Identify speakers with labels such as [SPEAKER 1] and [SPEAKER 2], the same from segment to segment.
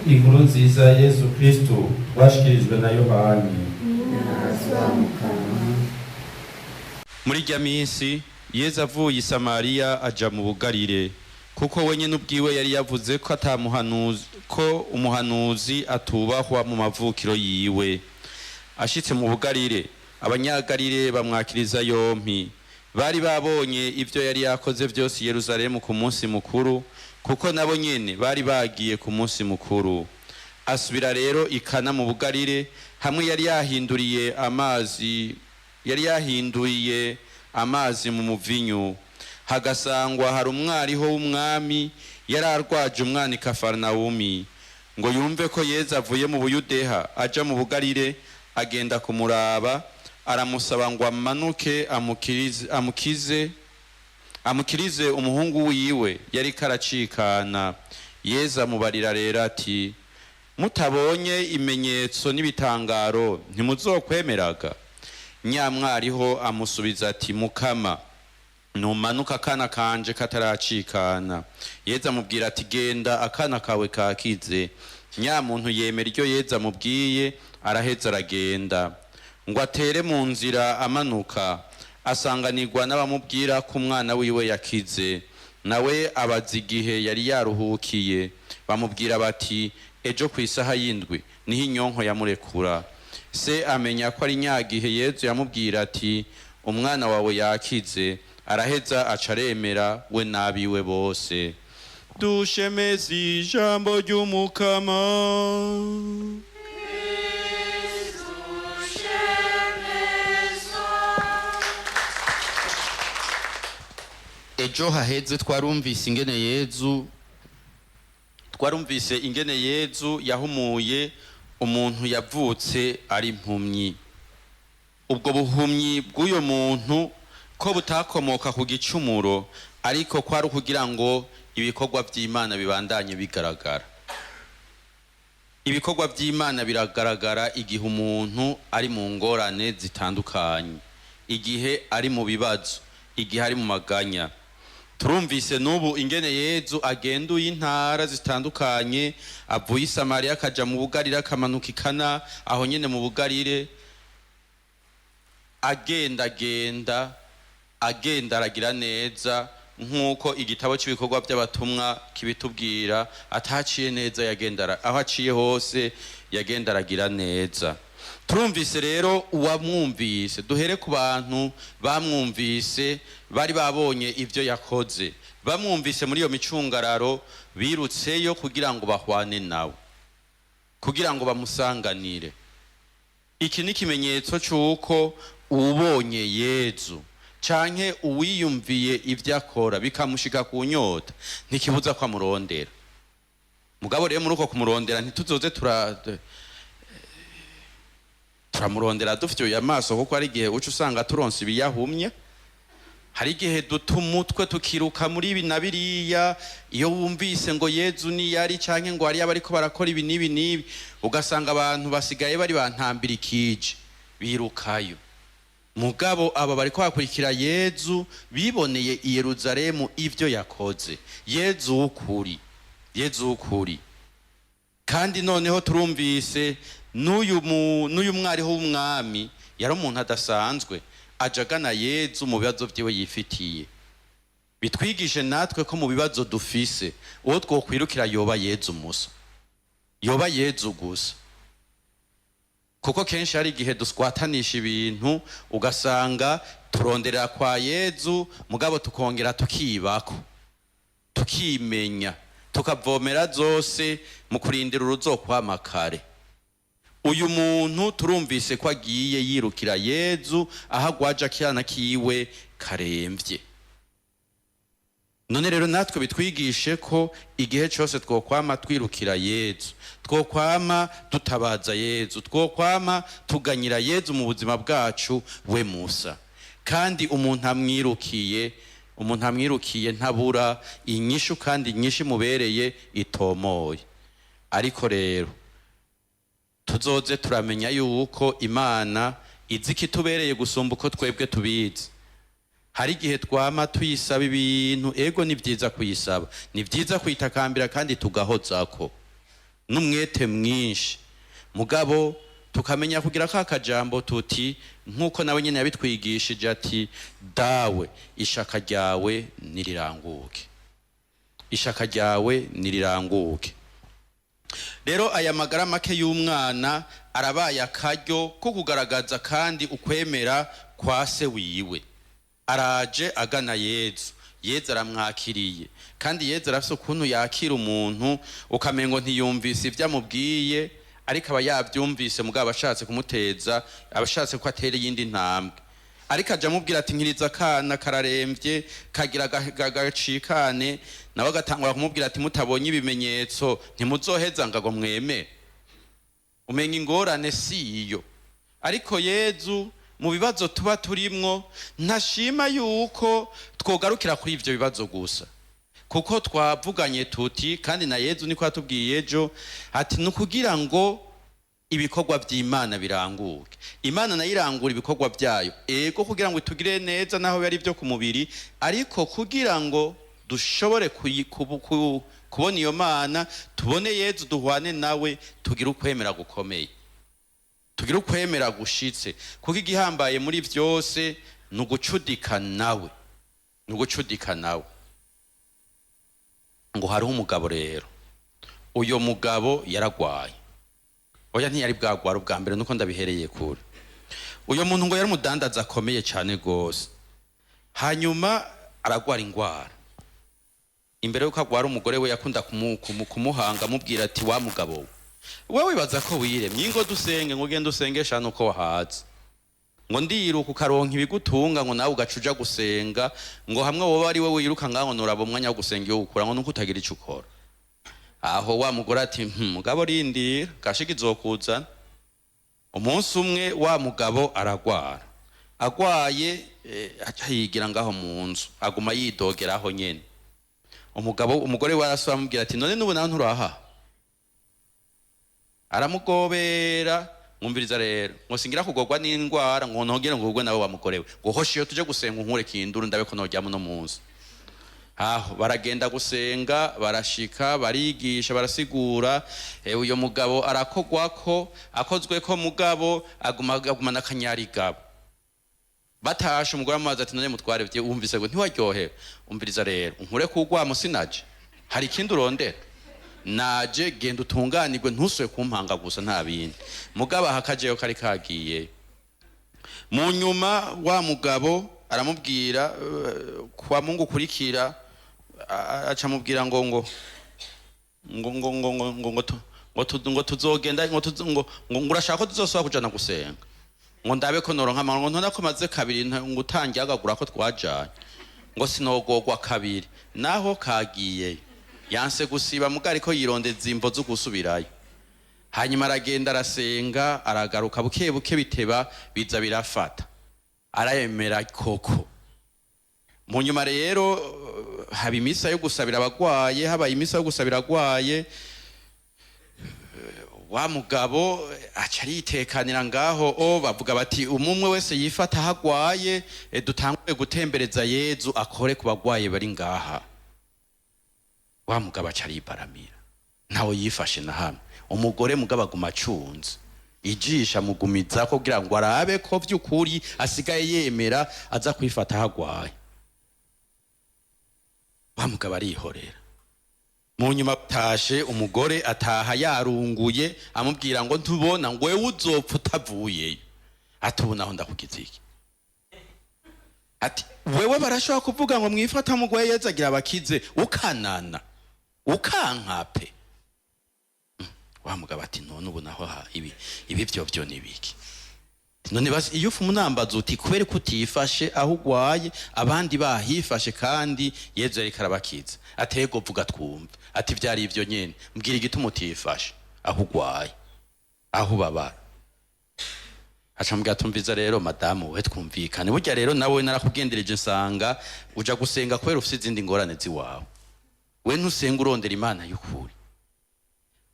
[SPEAKER 1] Inkuru nziza ya Yezu Kristu twashikirijwe na Yohani.
[SPEAKER 2] Muri rya minsi Yezu avuye i Samariya aja mu Bugarire, kuko wenyine ubwiwe yari yavuze ko atamuhanuzi, ko umuhanuzi atubahwa mu mavukiro yiwe. Ashitse mu Bugarire, Abanyagarire bamwakiriza yompi. Bari babonye ivyo yari yakoze vyose i Yerusalemu ku munsi mukuru, kuko nabo nyene bari bagiye ku munsi mukuru. Asubira rero i Kana mu Bugarire, hamwe yari yahinduriye amazi mu muvinyu. Hagasangwa hari umwariho w'umwami yari arwaje umwana i Kafarnawumi. Ngo yumve ko Yezu avuye mu Buyudeha aja mu Bugarire, agenda kumuraba, aramusaba ngo amanuke amukirize umuhungu wiwe yariko aracikana. Yezu amubarira rero ati: "Mutabonye imenyetso n'ibitangaro ntimuzokwemeraga." Nyamwariho amusubiza ati: "Mukama, numanuka akana kanje kataracikana." Yezu amubwira ati: "Genda, akana kawe kakize." Nyamuntu yemera iryo Yezu amubwiye, araheza aragenda. Ngo atere mu nzira amanuka, asanganirwa n'abamubwira ko umwana wiwe yakize. Nawe abaza igihe yari yaruhukiye. Bamubwira bati: "Ejo ku isaha y'indwi niho inyonko yamurekura." Se amenya ko ari nyagihe Yezu yamubwira ati: "Umwana wawe yakize." Araheza aca aremera, we n'abiwe bose. Dushemeze ijambo ry'Umukama. Ejo haheze twarumvise ingene Yezu yahumuye umuntu yavutse ari impumyi. Ubwo buhumyi bw'uyo muntu ko butakomoka ku gicumuro, ariko kwari ukugira ngo ibikorwa by'Imana bibandanye bigaragara. Ibikorwa by'Imana biragaragara igihe umuntu ari mu ngorane zitandukanye, igihe ari mu bibazo, igihe ari mu maganya. Turumvise n'ubu ingene Yezu agenduye intara zitandukanye, avuye i Samariya akaja mu Bugarire, akamanuka i Kana, aho nyene mu Bugarire agendagenda, agenda aragira neza, nk'uko igitabo cy'ibikorwa by'abatumwa kibitubwira. Ataciye neza yagenda, aho aciye hose yagenda aragira neza. Turumvise rero uwamwumvise. Duhere ku bantu bamwumvise, bari babonye ibyo yakoze. Bamwumvise muri iyo micungararo, birutseyo kugira ngo bahwane nawe, kugira ngo bamusanganire. Iki ni ikimenyetso cy'uko uwubonye Yezu canke uwiyumviye ibyo akora bikamushika ku nyota, ntikibuza ko amurondera. Mugabo rero muri uko kumurondera, ntituzoze turamurondera dufite amaso, kuko hari igihe uca usanga turonse ibiyahumye. Hari igihe duta umutwe, tukiruka muri ibi na biriya. Iyo wumvise ngo Yezu niyari, canke ngo hariyo abariko barakora ibi n'ibi n'ibi, ugasanga abantu basigaye bari bantambira ikije, birukayo. Mugabo aba bariko bakurikira Yezu biboneye i Yeruzalemu ivyo yakoze, Yezu w'ukuri, Yezu w'ukuri. Kandi noneho turumvise n'uyu mwariho w'umwami yari umuntu adasanzwe, aja agana Yezu mu bibazo vyiwe yifitiye. Bitwigishe natwe ko mu bibazo dufise, uwo twokwirukira yoba Yezu musa, yoba Yezu gusa, kuko kenshi hari igihe duswatanisha ibintu, ugasanga turonderera kwa Yezu, mugabo tukongera tukibako, tukimenya, tukavomera zose mu kurindira uruzokwama kare. Uyu muntu turumvise ko agiye yirukira Yezu aho agwaje akana kiwe karemvye. None rero natwe bitwigishe ko igihe cyose twokwama twirukira Yezu, twokwama dutabaza Yezu, twokwama tuganyira Yezu mu buzima bwacu, we Musa. Kandi umuntu amwirukiye ntabura inyishu, kandi inyishu imubereye itomoye. Ariko rero tuzoze turamenya yuko Imana izi ikitubereye gusumba uko twebwe tubizi. Hari igihe twama tuyisaba ibintu. Ego, ni byiza kuyisaba, ni byiza kuyitakambira kandi tugahozako. N'umwete mwinshi, mugabo tukamenya kugira ka kajambo tuti, nk'uko nawe nyine yabitwigishije, ati: "Dawe, ishaka ryawe niriranguke, ishaka ryawe niriranguke." Rero aya magara make y'umwana arabaye akaryo ko kugaragaza kandi ukwemera kwa se wiwe. Araje agana Yezu, Yezu aramwakiriye. Kandi Yezu arafise ukuntu yakira umuntu, ukamengo ntiyumvise ibyo amubwiye, ariko aba yabyumvise, mugabo ashatse kumuteza, aba ashatse ko atera iyindi ntambwe. Ariko aja amubwira ati: "Nkiriza akana kararemvye, kagira gacikane." Nawe agatangura kumubwira ati: "Mutabonye ibimenyetso ntimuzoheza ngo mwemere." Umenya ingorane si iyo. Ariko Yezu mu bibazo tuba turimwo ntashima yuko twogarukira kuri ivyo bibazo gusa, kuko twavuganye tuti, kandi na Yezu niko yatubwiye ejo, ati ni ukugira ngo ibikorwa by'Imana biranguke. Imana nayo irangura ibikorwa byayo, ego, kugira ngo itugire neza naho biba ari ibyo ku mubiri, ariko kugira ngo dushobore kubona iyo Mana, tubone Yezu, duhwane nawe, tugire ukwemera gukomeye, tugire ukwemera gushitse, kuko igihambaye muri byose ni ugucudika nawe, ni ugucudika nawe. Ngo hariho umugabo rero, uyo mugabo yaragwaye. Oya, ntiyari bwagwara ubwa mbere, nuko ndabihereye kure. Uyo muntu ngo yari umudandaza akomeye cyane rwose. Hanyuma aragwara ingwara. Imbere yuko agwara, umugore we yakunda kumuhanga, amubwira ati: "Wa mugabo we, wewe wibaza ko wiremye, ingo dusenge, ngo ugende usengesha nuko wahaze, ngo ndiruka ukaronka ibigutunga, ngo nawe ugaca uja gusenga, ngo hamwe wowe ari we wiruka ngaho, nuraba umwanya wo gusenga iyo ukura, ngo nuko utagira ico ukora." Aho wa mugore ati: "Mugabo rindira gashika izokuzana." Umunsi umwe wa mugabo aragwara. Agwaye, aca yigira ngaho mu nzu, aguma yidogera aho nyene. Umugabo, umugore we arasubira amubwira ati: "None n'ubu nawe nturaha?" Aramugobera: "Mwumviriza rero, ngo singira kugorwa n'indwara, ngo ntongere ngurwe nawe wa mugore we, ngo hoshi iyo tuje gusenga unkure kinduru, ndabe ko noryama uno munsi." Aho baragenda gusenga, barashika, barigisha, barasigura. Uyo mugabo arakogwako, akozweko, mugabo aguma agumana akanyarigabo. Batashe, umugore amubaza ati: "None mutware vye wumvise ngo ntiwaryohewe?" "Umviriza rero, unkure kugwamo, sinaje hari ikindi urondera, naje genda utunganirwe, ntusubire kumpanga gusa, nta bindi." Mugabo aha akajeyo kari kagiye. Mu nyuma wa mugabo aramubwira, kwa Mungu ukurikira, aca amubwira ngo ngo ngo ngo ngo ngo ngo ngo tu- ngo tu- ngo tuzogenda, ngo tuzo- ngo ngo ngo urashaka ko tuzosubira kujana gusenga, ngo ndabe ko noronka amahoro, ngo ntona ko maze kabiri ngo utangiye agagura ko twajanye, ngo sinogogwa kabiri. Naho kagiyeyo, yanse gusiba, mugabo ariko yirondeza imvo zo gusubirayo. Hanyuma aragenda, arasenga, aragaruka. Buke buke biteba biza birafata, arayemera koko. Mu nyuma rero haba imisa yo gusabira abagwaye. Habaye imisa yo gusabira abagwaye, wa mugabo aca aritekanira ngaho. O bavuga bati: "Umwe wese yifata aho agwaye, dutangure gutembereza Yezu akore ku bagwaye bari ngaha." Wa mugabo aca aribaramira, ntawe yifashe na hamwe. Umugore mugabo aguma acunze ijisho, amugumiza kugira ngo arabe ko vy'ukuri asigaye yemera aza kwifata aho agwaye. Wa mugabo arihorera. Mu nyuma atashe, umugore ataha yarunguye, amubwira ngo: "Ntubona ngo wewe uzopfa utavuyeyo?" Ati: "Ubu naho ndakugize iki?" Ati: "Wewe barashobora kuvuga ngo mwifata mugwaye, Yezu agira abakize, ukanana ukankape." Wa mugabo ati: "None ubu naho ibi vyo ni biki none?" Basi iyo ufu munambaza uti: "Kubera ko utifashe aho ugwaye, abandi bahifashe kandi Yezu yariko arabakiza?" Atego vuga twumve. Ati: "Vyari ivyo nyene, mbwira igituma utifashe aho ugwaye, aho ubabara." Aca ambwira: "Tumviza rero madamu we, twumvikane. Burya rero nawe narakugendereje, nsanga uja gusenga kubera ufise izindi ngorane ziwawe, we ntusenga urondera Imana y'ukuri."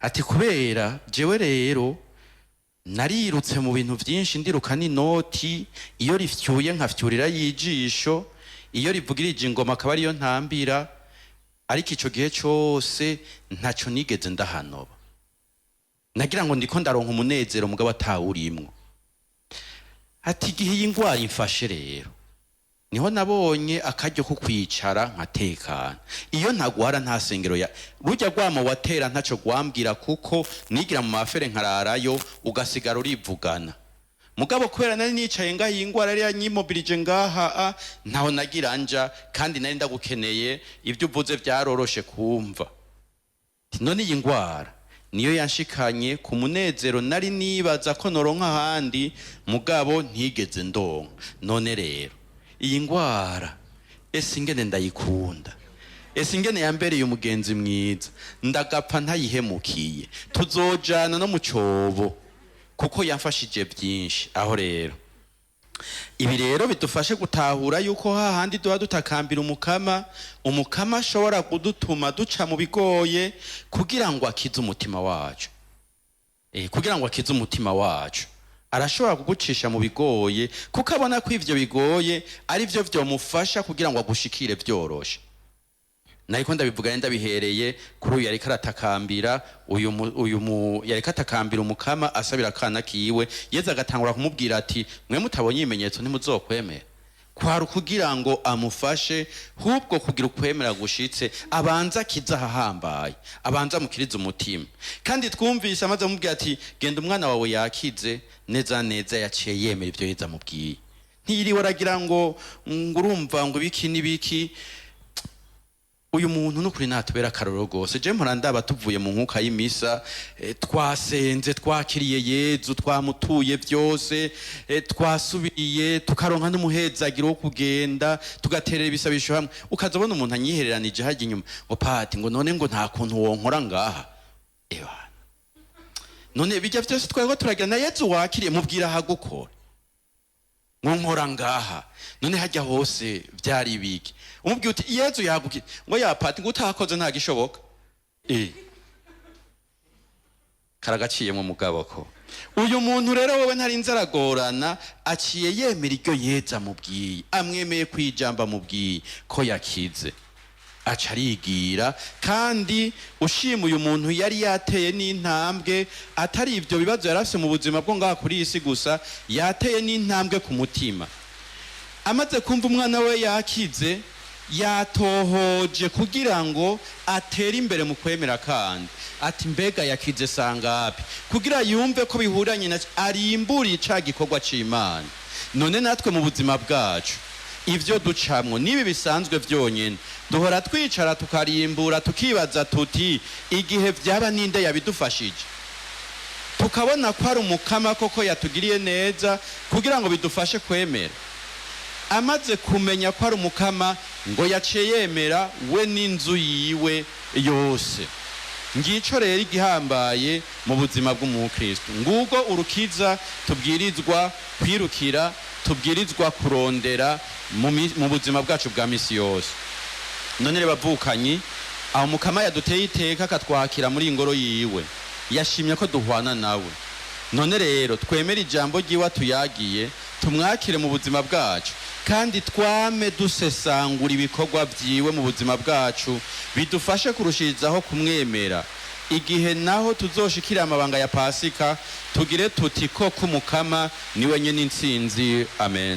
[SPEAKER 2] Ati: "Kubera jewe rero narirutse mu bintu byinshi, ndiruka n'inoti, iyo rifyuye nkafyurira y'ijisho, iyo rivugirije ingoma akaba ariyo ntambira, ariko ico gihe cose ntaco nigeze ndahanoba." Nagira ngo ndiko ndaronka umunezero, mugabo atawurimwo. Ati igihe iyi ndwara imfashe rero, niho nabonye akaryo ko kwicara nkatekana. Iyo ntagwara, nta sengero ya rujya rwamo watera ntaco rwambwira, kuko nigira mu mafere nkararayo, ugasigara urivugana. Mugabo kubera nari nicaye ngaha, iyi ngwara yari yanyimobilije ngaha, ntaho nagira nja, kandi nari ndagukeneye, ibyo uvuze byaroroshe kumva. Ati, none iyi ngwara niyo yanshikanye ku munezero nari nibaza ko noronka ahandi, mugabo ntigeze ndonka. None rero iyi ngwara, ese ingene ndayikunda, ese ingene yambereye umugenzi mwiza, ndagapfa ntayihemukiye, tuzojana no mu cobo kuko yamfashije byinshi. Aho rero ibi rero bidufashe gutahura yuko hahandi duha dutakambira Umukama, Umukama ashobora kudutuma duca mu bigoye kugira ngo akize umutima wacu. Kugira ngo akize umutima wacu, arashobora kugucisha mu bigoye kuko abona ko ivyo bigoye ari byo vyomufasha kugira ngo agushikire vyoroshe. Nariko ndabivuga, ndabihereye kuri uyu yariko aratakambira, uyu yariko atakambira Umukama asabira akana kiwe. Yezu agatangura kumubwira ati: "Mwe mutabonye ibimenyetso ntimuzokwemera." Kwari ukugira ngo amufashe hubwo kugira ukwemera gushitse, abanza akize ahahambaye, abanza amukirize umutima. Kandi twumvise amaze amubwira ati: "Genda, umwana wawe yakize." Neza neza yaciye yemera ibyo Yezu amubwiye, ntiyiriwe aragira ngo urumva ngo ibiki n'ibiki. Uyu muntu nukuri natubera akarorero rwose. Je mpora ndaba tuvuye mu nkuka y'imisa, twasenze, twakiriye Yezu, twamutuye byose, twasubiye tukaronka n'umuhezagiro wo kugenda tugaterera ibisabisho hamwe, ukaza ubona umuntu anyihereranije hajya inyuma ngo: "Pati," ngo, "none ngo nta kuntu wonkora ngaha?" Ebana, none bijya byose twariko turagira na Yezu wakiriye, mubwira ahagukora ngo nkora ngaha, none hajya hose byari ibiki? Umubwiye uti: "Yezu yaguki," ngo: "Ya pati," ngo, "utakoze nta gishoboka." Karagaciyemo mugabo ko uyu muntu rero wowe ntarinze aragorana, aciye yemera iryo Yezu amubwiye, amwemeye ku ijambo amubwiye ko yakize, aca arigira. Kandi ushima uyu muntu yari yateye n'intambwe, atari ibyo bibazo yari afise mu buzima bwo ngaha kuri iyi si gusa, yateye n'intambwe ku mutima. Amaze kumva umwana we yakize, yatohoje kugira ngo atere imbere mu kwemera, kandi ati: "Mbega yakize sangapi?" kugira yumve ko bihuranye na arimburiye ca gikorwa c'Imana. None natwe mu buzima bwacu, ivyo ducamwo n'ibi bisanzwe vyonyene, duhora twicara tukarimbura, tukibaza tuti: "Igihe vyaba ninde yabidufashije?" Tukabona ko ari Umukama koko yatugiriye neza kugira ngo bidufashe kwemera. Amaze kumenya ko ari Umukama, ngo yaciye yemera we n'inzu yiwe yose. Ngico rero igihambaye mu buzima bw'umukristo, ngubwo urukiza tubwirizwa kwirukira, tubwirizwa kurondera mu buzima bwacu bwa misi yose. None rero bavukanyi, aho Mukama yaduteye iteka akatwakira muri ingoro yiwe, yashimye ko duhwana nawe. None rero twemere ijambo ryiwe tuyagiye, tumwakire mu buzima bwacu, kandi twame dusesangura ibikorwa byiwe mu buzima bwacu, bidufashe kurushirizaho kumwemera. Igihe naho tuzoshikira amabanga ya Pasika, tugire tuti: "Koko Umukama niwe nyene intsinzi." Amen.